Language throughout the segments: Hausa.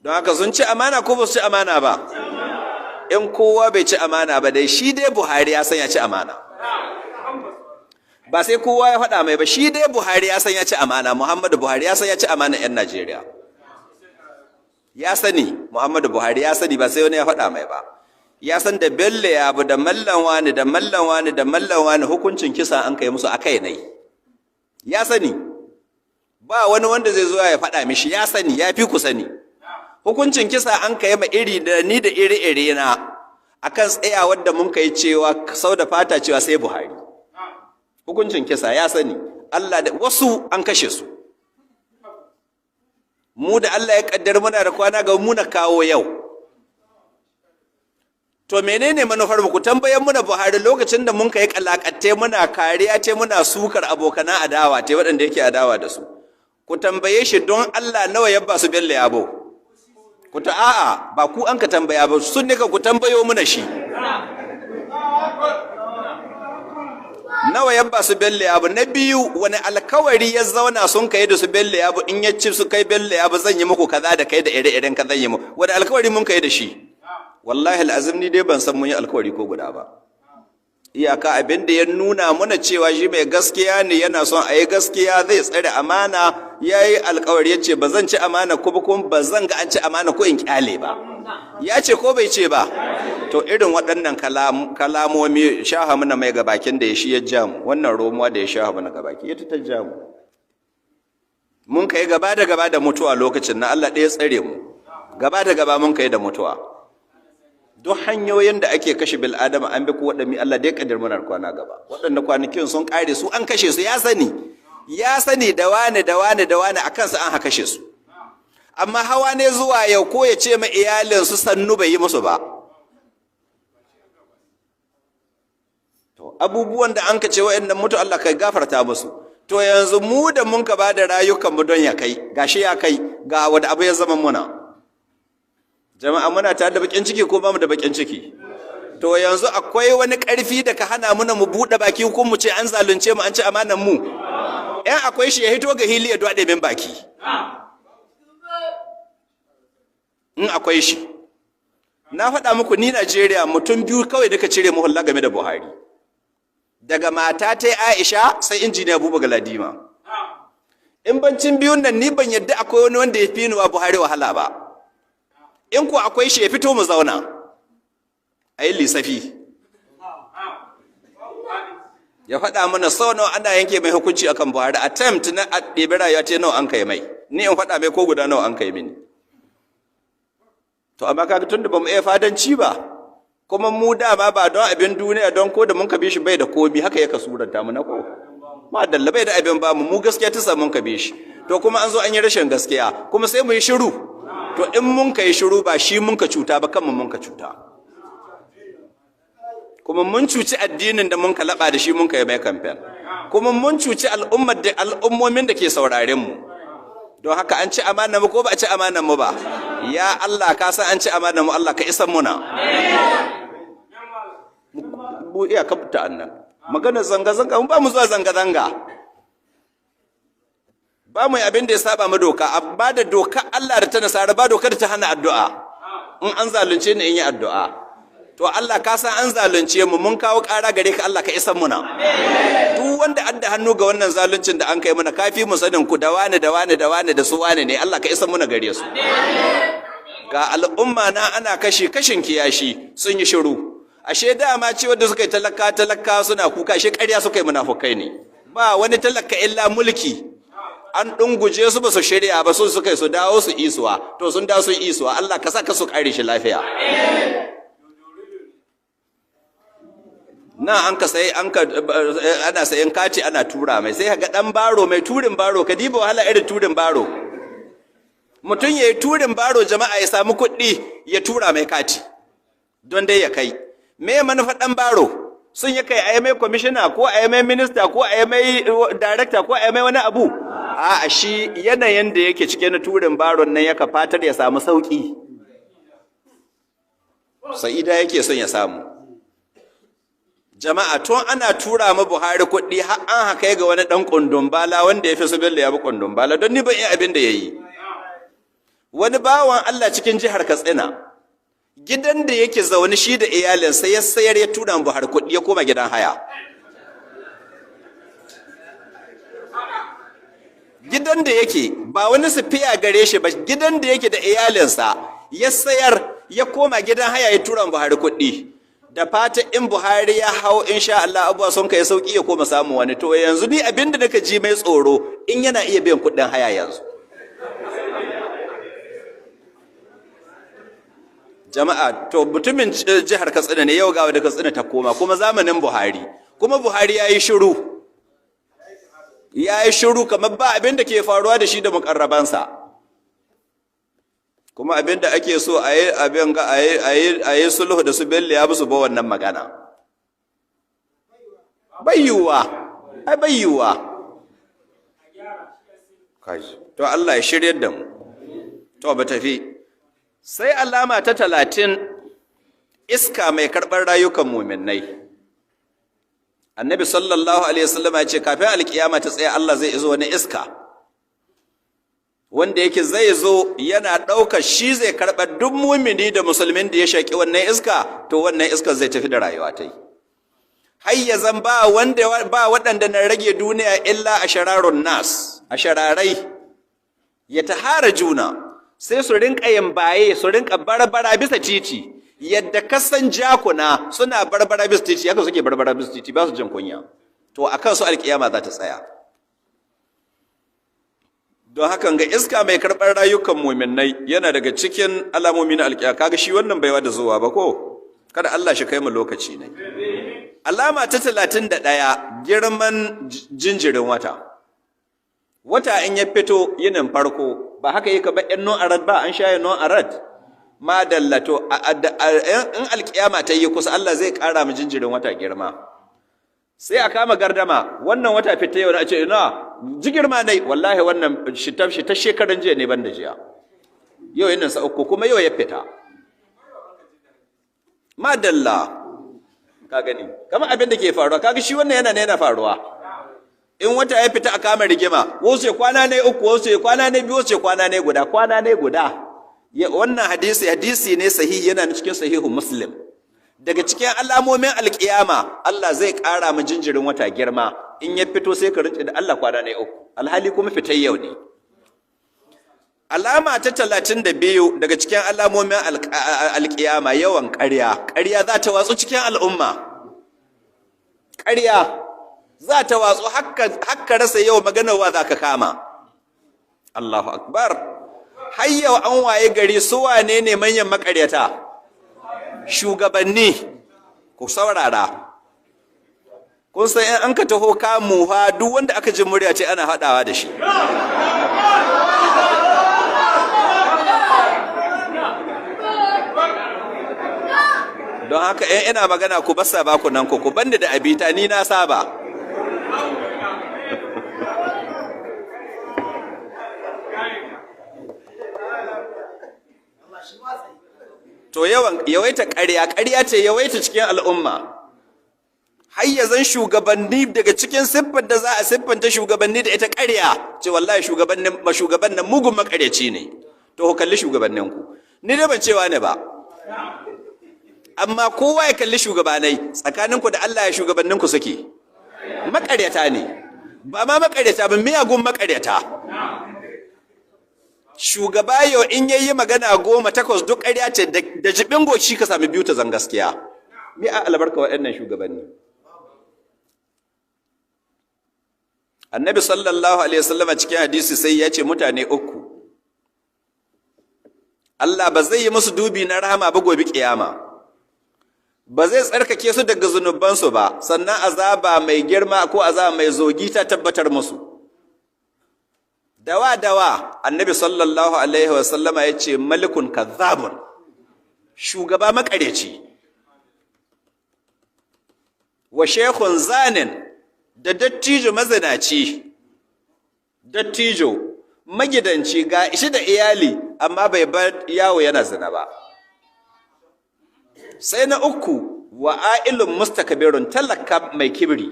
Don haka sun ci amana ko ba su ci amana ba? In kowa bai ci amana ba dai shi dai Buhari ya san ya ci amana. Ba sai kowa ya faɗa mai ba, shi dai Buhari ya san ya ci amana. Muhammadu Buhari ya san ya ci amana 'yan Najeriya. Ya sani, Muhammadu Buhari ya sani, ba sai wani ya faɗa mai ba. Ya san da Bello Yabo da Mallan wani da Mallan wani da Mallan wani hukuncin kisa an kai musu akai nai. Ya sani. Ba wani wanda zai zo ya faɗa mishi, ya sani, ya fi ku sani. Hukuncin kisa an kai ma iri da ni da iri iri na akan tsayawar da mun kai cewa sau da fata cewa sai Buhari. Hukuncin kisa ya sani. Allah da wasu an kashe su. Mu da Allah ya kaddar muna da kwana ga mu na kawo yau. To menene manufar mu? Ku tambayan muna Buhari lokacin da mun kai kalakatte muna kariya ce muna sukar abokana adawa te waɗanda yake adawa da su. Ku tambaye shi don Allah nawa ya ba su Bello Yabo. Ku ta a'a, ba ku an ka tambaya ba, sun nika ku tambayo muna shi. Nawa ya ba su Bello Yabo? Na biyu, wani alkawari ya zauna sun kai da su Bello Yabo, in ya ci su kai Bello Yabo zan yi muku kaza da kai da ire-iren ka zan yi muku. Wani alkawari mun kai da shi? Wallahi al'azim ni dai ban san mun yi alkawari ko guda ba. Iyaka abin da ya nuna muna cewa shi mai gaskiya ne, yana son a yi gaskiya, zai tsare amana, ya yi alkawari ya ce ba zan ci amana ko ba, kuma ba zan ga an ci amana ko in kyale ba. Ya ce ko bai ce ba? To irin waɗannan kalamomi shaha muna mai gabakin da ya shi ya jamu wannan romuwa da ya shaha muna gabaki ya ta jamu. Mun kai gaba da gaba da mutuwa lokacin na Allah ɗaya tsare mu. Gaba da gaba mun kai da mutuwa. Duk hanyoyin da ake kashe bil'adama an bi ko waɗanne Allah dai kaddar muna kwana gaba. Waɗanda kwanakin sun ƙare su an kashe su, ya sani. Ya sani da wane da wane da wane akan su an ha kashe su. Amma hawa ne zuwa yau ko ya ce ma iyalin su sannu bai yi musu ba. To abubuwan da an kace waɗannan mutu Allah kai gafarta musu. To yanzu mu da mun ka ba da rayukan mu don ya kai, gashi ya kai, ga wanda abu ya zama muna. Jama'a muna tare da bakin ciki ko bamu da bakin ciki? To yanzu akwai wani ƙarfi da ka hana muna mu buɗe baki ko mu ce an zalunce mu, an ci amanan mu? ‘Yan akwai shi ya hito ga hili ya dwaɗe min baki. In akwai shi. Na faɗa muku ni Najeriya mutum biyu kawai duka cire mu hulla game da Buhari. Daga mata ta Aisha sai injiniya Buba Galadima. In bancin biyun nan ni ban yadda akwai wani wanda ya fi ni wa Buhari wahala ba. In ko akwai shi ya fito mu zauna a yi lissafi. Ya faɗa mana sau nawa ana yanke mai hukunci akan Buhari, attempt na a ɗebi rayuwa ce nawa an kai mai, ni in faɗa mai ko guda nawa an kai mini. To amma kaga tunda bamu iya fadanci ba, kuma mu dama ba don abin duniya, don ko da mun ka bi shi bai da komi, haka ya kasuranta mu na ko ma dalla bai da abin ba mu, mu gaskiya ta samu mun ka bi shi. To kuma an zo an yi rashin gaskiya kuma sai mu yi shiru. To in mun ka yi shiru ba shi mun ka cuta ba, kanmu mun ka cuta. Kuma mun cuci addinin da mun ka laba da shi mun ka yi mai kamfen. Kuma mun cuci al'ummar da al'ummomin da ke sauraren mu. Don haka an ci amanar mu ko ba a ci amanar mu ba? Ya Allah ka san an ci amanar mu, Allah ka isan muna. Mu iya kafta annan. Magana zanga-zanga, mu ba mu zuwa zanga-zanga. Ba mu yi abin da ya saba mu doka, amma da doka Allah da ta nasara ba doka da ta hana addu'a. In an zalunce ni in yi addu'a. To Allah ka san an zalunce mu, mun kawo ƙara gare ka, Allah ka isan muna. Duk wanda an da hannu ga wannan zaluncin da an kai muna, kafi mu sanin ku da wane da wane da wane da su wane ne, Allah ka isan muna gare su. Ga al'umma na ana kashi kashin kiyashi sun yi shiru. Ashe dama ce wanda suka yi talaka talaka suna kuka, ashe ƙarya suka yi, munafukai ne. Ba wani talaka illa mulki. An ɗunguje su ba su shirya ba, sun suka yi su dawo su isuwa, to sun dawo sun isuwa, Allah ka sa ka su ƙare shi lafiya. Na an ka sai an ka ana sayan kati ana tura mai, sai ga dan baro mai turin baro, ka diba wahala irin turin baro. Mutum ya yi turin baro jama'a ya samu kuɗi ya tura mai kati don dai ya kai. Me manufa dan baro? Sun yi kai a yi mai kwamishina ko a yi mai minista ko a yi mai director ko a yi mai wani abu. A'a, shi yanayin da yake cike na turin baron nan yaka fatar ya samu sauki. Sa'ida yake son ya samu. Jama'a tun ana tura ma Buhari kuɗi har an haka ga wani ɗan kundun bala wanda ya fi su Bello ya bi kundun bala, don ni ban iya abin da ya yi. Wani bawan Allah cikin jihar Katsina, gidan da yake zaune shi da iyalinsa ya sayar ya tura Buhari kuɗi ya koma gidan haya. Gidan da yake ba wani sufiya gare shi ba, gidan da yake da iyalinsa ya sayar ya koma gidan haya ya tura Buhari kuɗi. Da fata in Buhari ya hau insha Allah abuwa sun kai sauki ya koma samu wani. To yanzu ni abinda naka ji mai tsoro in yana iya biyan kuɗin haya yanzu. Jama'a, to mutumin jihar Katsina ne yau gawa da Katsina ta koma kuma zamanin Buhari, kuma Buhari yayi shiru. Yayi shiru kamar ba abin da ke faruwa da shi da mukarrabansa. Kuma abin da ake so a yi abin ga a yi sulhu da su Bello ya musu ba wannan magana. Bayyuwa, ai bayyuwa. To Allah ya shiryar da mu. To ba tafi. Sai alama ta 30, iska mai karɓar rayukan muminai. Annabi sallallahu alaihi wasallam ya ce kafin alkiyama ta tsaya Allah zai izo wani iska. Wanda yake zai zo yana ɗaukar shi zai karɓar duk mumini da musulmin da ya shaƙi wannan iska, to wannan iskar zai tafi da rayuwa ta yi. Har ya zan ba wanda ba waɗanda na rage duniya illa a shararun nas, a shararai, ya tahara juna, sai su rinƙa yin baye, su rinƙa barbara bisa titi, yadda kasan jakuna suna barbara bisa titi, haka suke barbara bisa titi, ba su jin kunya. To akan su alƙiyama za ta tsaya. Don hakan ga iska mai karɓar rayukan muminai yana daga cikin alamomi na alƙiyama. Kaga shi wannan baiwa da zuwa ba ko? Kada Allah shi kai mu lokaci ne. Alama ta 31, girman jinjirin wata. Wata in ya fito yinin farko, ba haka yake ba ɗan non arad ba, an shaye non arad. Ma dallato in alƙiyama ta yi kusa Allah zai ƙara mu jinjirin wata girma. Sai a kama gardama, wannan wata fita yau na ce ina ji girma nai, wallahi wannan shi ta shekaran jiya ne ban da jiya. Yau yinin sa uku kuma yau ya fita. Madalla, ka gani kamar abin da ke faruwa, kaga shi wannan yana ne yana faruwa. In wata ya fita a kama rigima, wasu kwana ne uku, wasu kwana ne biyu, wasu kwana ne guda, kwana ne guda. Wannan hadisi ne sahihi, yana cikin sahihu Muslim. Daga cikin alamomin alkiyama Allah zai ƙara mu jinjirin wata girma. In ya fito sai ka rinci da Allah kwana ne uku, alhali kuma fitar yau ne. Alama ta 32 daga cikin alamomin alkiyama, yawan ƙarya. Ƙarya za ta watsu cikin al'umma. Ƙarya za ta watsu hakka rasa yau maganarwa za ka kama. Allahu akbar. Har yau an waye gari su wane ne manyan maƙaryata? Shugabanni. Ku saurara. Kun san in an ka taho kamu ha duk wanda aka ji murya ce ana haɗawa da shi. Don haka in ina magana ku basa ba ku nan ku banda da abita ni na saba. To yawan yawaita ƙarya, ƙarya ce yawaita cikin al'umma. Har ya zan shugabanni daga cikin siffar da za a siffanta shugabanni da ita ƙarya, ce wallahi shugaban nan mugun maƙaryaci ne. To ku kalli shugabanninku. Ni dai ban cewa ne ba. Amma kowa ya kalli shugabanai, tsakaninku da Allah ya shugabanninku suke. Maƙaryata ne. Ba ma maƙaryata ba, miyagun maƙaryata. Shugaba yau in yayi magana 10, 8 duk ƙarya ce, da jibin goshi ka sami biyu ta zan gaskiya. Mi a albarka waɗannan shugabanni. Annabi sallallahu alaihi wasallam cikin hadisi sai ya ce mutane uku Allah ba zai yi musu dubi na rahama ba gobe kiyama, ba zai tsarkake su daga zunubansu ba, sannan azaba mai girma ko azaba mai zogi ta tabbatar musu. Dawa dawa Annabi sallallahu alaihi wasallama ya ce malikun kazzabun, shugaba makareci, wa shehun zanin, da dattijo mazinaci, dattijo magidanci ga shi da iyali amma bai bar yawo yana zina ba. Sai na uku, wa ailun mustakbirun, talaka mai kibri.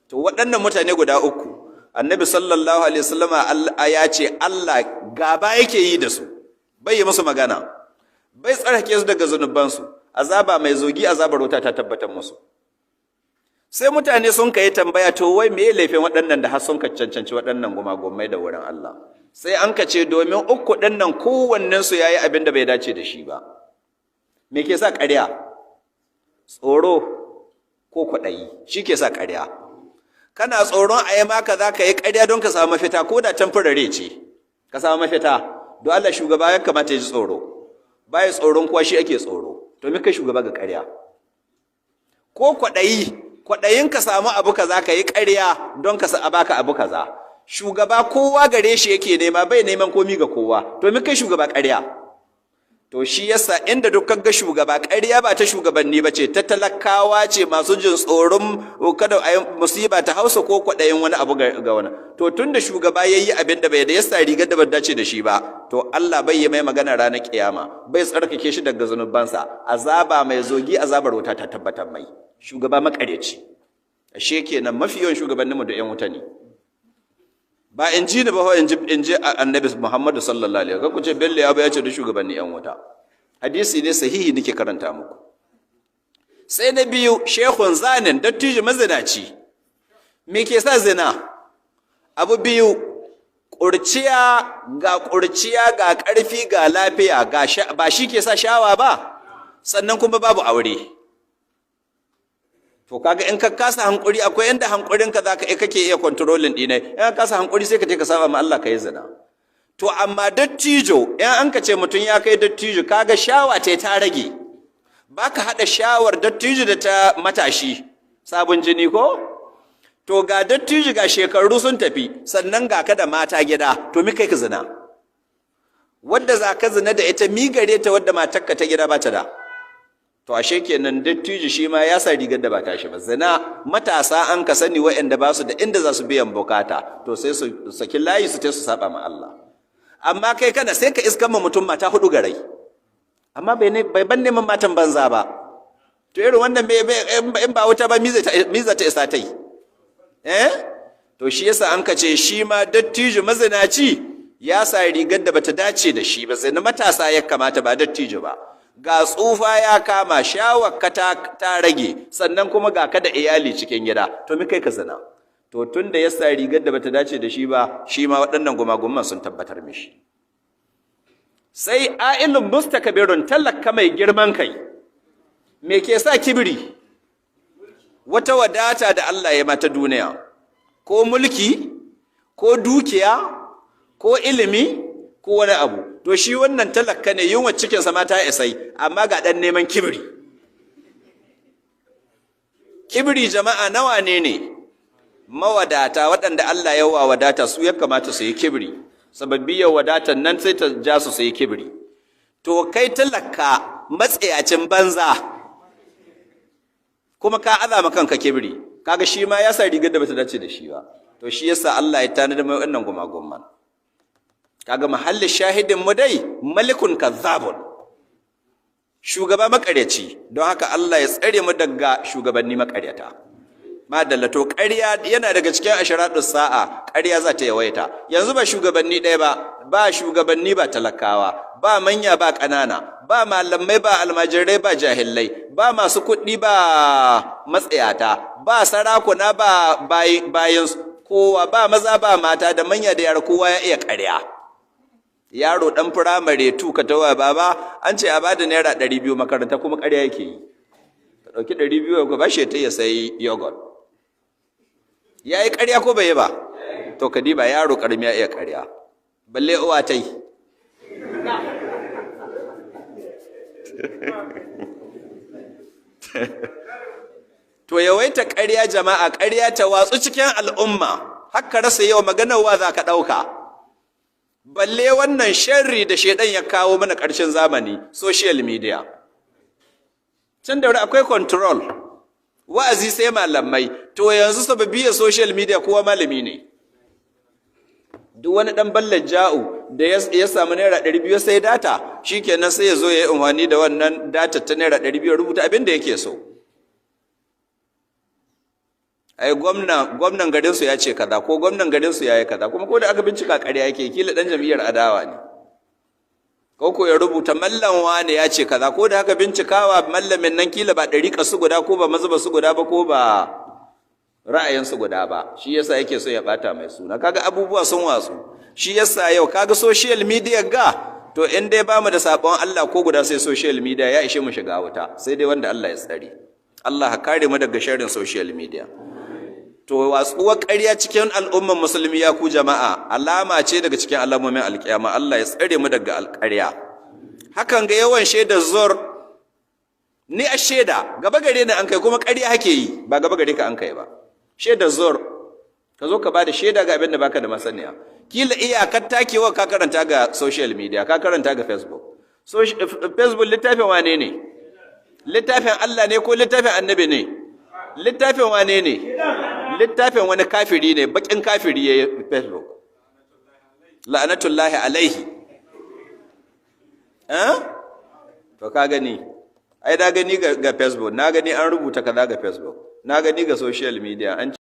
To waɗannan mutane guda uku, Annabi sallallahu alaihi wasallama ya ce Allah gaba yake yi da su, bai yi musu magana, bai tsarkake su daga zunubansu. Azaba mai zogi, azabar wuta ta tabbatar musu. Sai mutane sun kai tambaya, to wai me laifin waɗannan da har sun ka cancanci waɗannan gumagumai da wurin Allah? Sai an ka ce domin uku ɗin nan kowannen su yayi abin da bai dace da shi ba. Me ke sa ƙarya? Tsoro ko kwaɗayi shi ke sa ƙarya. Kana tsoron a yi maka, za ka yi ƙarya don ka samu mafita, ko da temporary ce ka samu mafita. Don Allah shugaba ya kamata ya ji tsoro? Baya tsoron kuwa, shi ake tsoro. To me kai shugaba ga ƙarya? Ko kwaɗayi, kwaɗayin ka samu abu kaza, ka yi ƙarya don ka a baka abu kaza. Shugaba kowa gare shi yake nema, bai neman komi ga kowa. To me kai shugaba ƙarya? To shi yasa inda duk ga shugaba, ƙarya ba ta shugabanni ba ce, ta talakawa ce masu jin tsoron kada a yi musiba ta hausa ko kwaɗayin wani abu ga wani. To tun da shugaba ya yi abin da bai da yasa rigar da bai dace da shi ba, to Allah bai yi mai magana ranar kiyama, bai tsarkake shi daga zunubansa. Azaba mai zogi, azabar wuta ta tabbatar mai. Shugaba makaryaci, ashe kenan mafi yawan shugabanninmu da 'yan wuta ne. Ba in ji ni ba, in ji Annabi Muhammadu sallallahu alaihi wasallam. Ku ce Bello ya ya ce da shugabanni 'yan wuta. Hadisi ne sahihi nake karanta muku. Sai na biyu, shaykhun zanin, dattijo mazinaci. Me ke sa zina? Abu biyu: ƙurciya, ga ƙurciya, ga ƙarfi, ga lafiya, ga ba shi ke sa shawa ba, sannan kuma babu aure. To kaga in ka kasa hankuri, akwai inda hankurinka zaka kake iya controlling ɗinai. In ka kasa hankuri, sai ka je ka saba ma Allah, ka yi zina. To amma dattijo, in an ka ce mutum ya kai dattijo, kaga shawa ta ta rage. Baka haɗa shawar dattijo da ta matashi sabon jini ko? To ga dattijo, ga shekaru sun tafi, sannan ga ka da mata gida, to mi kai ka zina? Wadda za ka zina da ita, mi gare ta wadda matarka ta gida ba ta da? To ashe kenan dattijo shi ma ya sa rigar da ba tashi ba. Zina matasa an ka sani, waɗanda ba su da inda za su biyan bukata, to sai su saki layi su su saba ma Allah. Amma kai kana sai ka iskan ma mutum mata hudu garai, amma bai ban neman matan banza ba. To irin wannan in ba wuta ba, miza ta isa ta yi? Eh, to shi yasa an ka ce shi ma dattijo mazinaci ya sa rigar da bata dace da shi ba. Sai na matasa ya kamata, ba dattijo ba. Ga tsufa ya kama, shawarka ta rage, sannan kuma ga ka da iyali cikin gida, to mi kai ka zina? To tun da ya sa rigar da bata dace da shi ba, shi ma waɗannan gumagumman sun tabbatar mishi. Sai a'ilun mustakbirun, talaka mai girman kai. Me ke sa kibiri? Wata wadata da Allah ya mata duniya, ko mulki, ko dukiya, ko ilimi, ko wani abu. To shi wannan talaka ne, yunwa cikinsa ma ta isai, amma ga ɗan neman kibiri. Kibiri jama'a nawa ne? Ne mawadata, waɗanda Allah ya wa wadata, su ya kamata su yi kibiri. Sababbiyar wadatan nan sai ta ja su su yi kibiri. To kai talaka matsayacin banza, kuma ka azama kanka kibiri, kaga shi ma ya sa rigar da bata dace da shi ba. To shi yasa Allah ya tanada mai wannan gumagumman. Kaga mahallin shahidin mu dai, malikun kazzabun, shugaba makaryaci. Don haka Allah ya tsare mu daga shugabanni makaryata. Madalla. To ƙarya yana daga cikin asharatus sa'a, ƙarya za ta yawaita. Yanzu ba shugabanni ɗaya ba, ba shugabanni ba talakawa, ba manya ba ƙanana, ba malamai ba almajirai, ba jahillai, ba masu kuɗi ba matsayata, ba sarakuna ba bayan kowa, ba maza ba mata, da manya da yara, kowa ya iya ƙarya. Yaro ɗan firamare tu ka tawa, "Baba, an ce a bada ₦200 makaranta," kuma ƙarya yake yi. Ka ɗauki 200 ka bashi ta ya sayi yogurt. Ya yi ƙarya ko bai yi ba? To ka diba, yaro ƙarami ya iya ƙarya, balle uwa ta yi. To yawaita ƙarya jama'a, ƙarya ta watsu cikin al'umma, haka rasa yau maganar wa za ka ɗauka. Balle wannan sharri da shaidan ya kawo mana ƙarshen zamani, social media. Can da akwai control, wa'azi sai malamai. To yanzu sababiyar social media, kowa malami ne. Duk wani ɗan ballar ja'u da ya samu ₦200 sai data, shikenan sai ya zo ya yi amfani da wannan data ta ₦200, rubuta abin da yake so. Ai gwamnan garin su ya ce kaza, ko gwamnan garin su yayi kaza, kuma ko da aka bincika ƙarya yake, kila dan jam'iyyar adawa ne. Ko ya rubuta mallan wane ya ce kaza, ko da haka bincikawa mallamin nan kila ba ɗariƙa su guda, ko ba mazhaba su guda ba, ko ba ra'ayin su guda ba, shi yasa yake so ya bata mai suna. Kaga abubuwa sun watsu. Shi yasa yau kaga social media ga, to in dai bamu da sabon Allah ko guda, sai social media ya ishe mu shiga wuta, sai dai wanda Allah ya tsare. Allah ka kare mu daga sharrin social media. To watsuwar ƙarya cikin al'umman musulmi, ya ku jama'a, alama ce daga cikin alamomin alƙiyama. Allah ya tsare mu daga alƙarya. Hakan ga yawan shaidar zur. Ni a shaida gaba gare ni an kai, kuma ƙarya hake yi, ba gaba gare ka an kai ba. Shaidar zur, ka zo ka ba da shaida ga abin da baka da masaniya. Kila iyakar takewa ka karanta ga social media, ka karanta ga Facebook. So, Facebook littafin wane ne? Littafin Allah ne ko littafin annabi ne? Littafin wane ne? Littafin wani kafiri ne, bakin kafiri ya yi Facebook, la'anatullahi alaihi. Eh, to ka gani ai, na gani ga Facebook, na gani an rubuta kaza ga Facebook, na gani ga social media an